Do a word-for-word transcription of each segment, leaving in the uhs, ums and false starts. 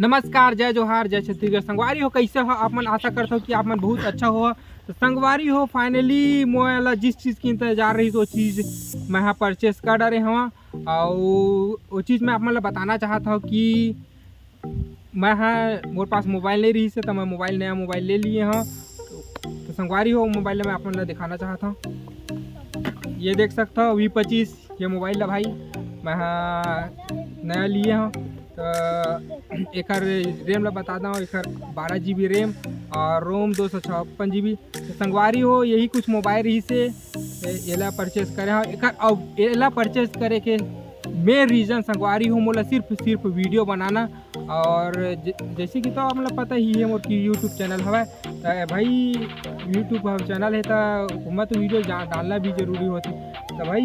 नमस्कार, जय जोहार, जय छत्तीसगढ़। संगवारी हो, कइसे हो आप मन? आशा करथव कि आप मन बहुत अच्छा हो। तो संगवारी हो, finally मोला जिस चीज़ के इंतजार रहिस, वो चीज़ मैं हा purchase कर डारे हवं। अउ वो चीज़ मैं आप मन ला बताना चाहत हवं कि मैं हा, मोर पास मोबाइल नहीं रहिस हे, तो मैं मोबाइल, नया मोबाइल ले लिए हवं। तो संगवारी हो, मोबाइल ला मैं आप मन ला दिखाना चाहत हवं। ये देख सकत हव, वी पच्चीस, ये मोबाइल ला भाई मैं हा नया लिए हवं। तो एकर रैम ला बता दव, एकर बारह जी बी रैम और रोम दो सौ छप्पन जी बी। तो संगवारी हो, यही कुछ मोबाइल रहिस हे, ए-, एला purchase करे हवं। एकर, अब एला purchase करे के main reason संगवारी हो, मोला सिर्फ, सिर्फ वीडियो बनाना। और ज-, जैसे कि तो आप मन ला पता ही हे, मोर की YouTube channel हवय। त भाई, YouTube ह channel हे, त ओमा तो वीडियो जा-, डालना भी जरूरी होथे। त भाई,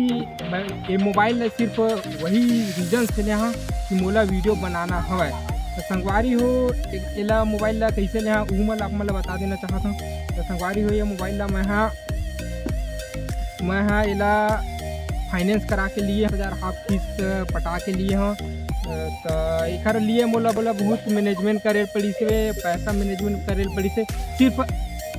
मैं ये मोबाइल ला सिर्फ वही reason से ले हवं कि मोला वीडियो बनाना हवय। त संगवारी हो, ए-, एला मोबाइल ला कइसे ले हवं, ऊ मैं आप मन ला बता देना चाहत हवं। त संगवारी हो, ये मोबाइल ला मैं हा, मैं हा एला finance करा के लिए, हजार हाफ किस्त पटा के लिए हवं। अ, त एखर लिए मोला, मोला बहुत management करे ल पड़िस हे, पैसा management करे ल पड़िस हे, सिर्फ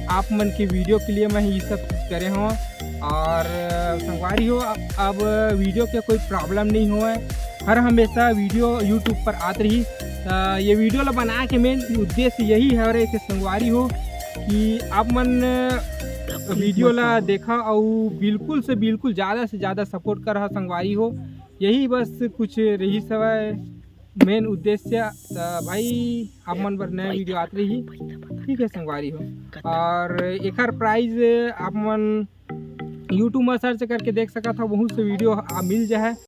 आप मन के वीडियो के लिए मैं ये सब चीज़ करे हवं। और, अ, संगवारी हो, अब, अब वीडियो के कोई problem नहीं होवय, हर हमेशा वीडियो YouTube पर आत रही। त ये वीडियो ला बना के main उद्देश्य यही हरे कि संगवारी हो, कि आप मन वीडियो ला देखा अउ बिल्कुल से बिल्कुल ज़्यादा से ज़्यादा support करहा संगवारी हो। यही बस कुछ रहिस हवय main उद्देश्य। त भाई, आप मन बर नया वीडियो आत रही, ठीक है संगवारी हो। और एकर price आप मन YouTube में search करके देख सकत हव, बहुत से वीडियो आ, मिल जाए।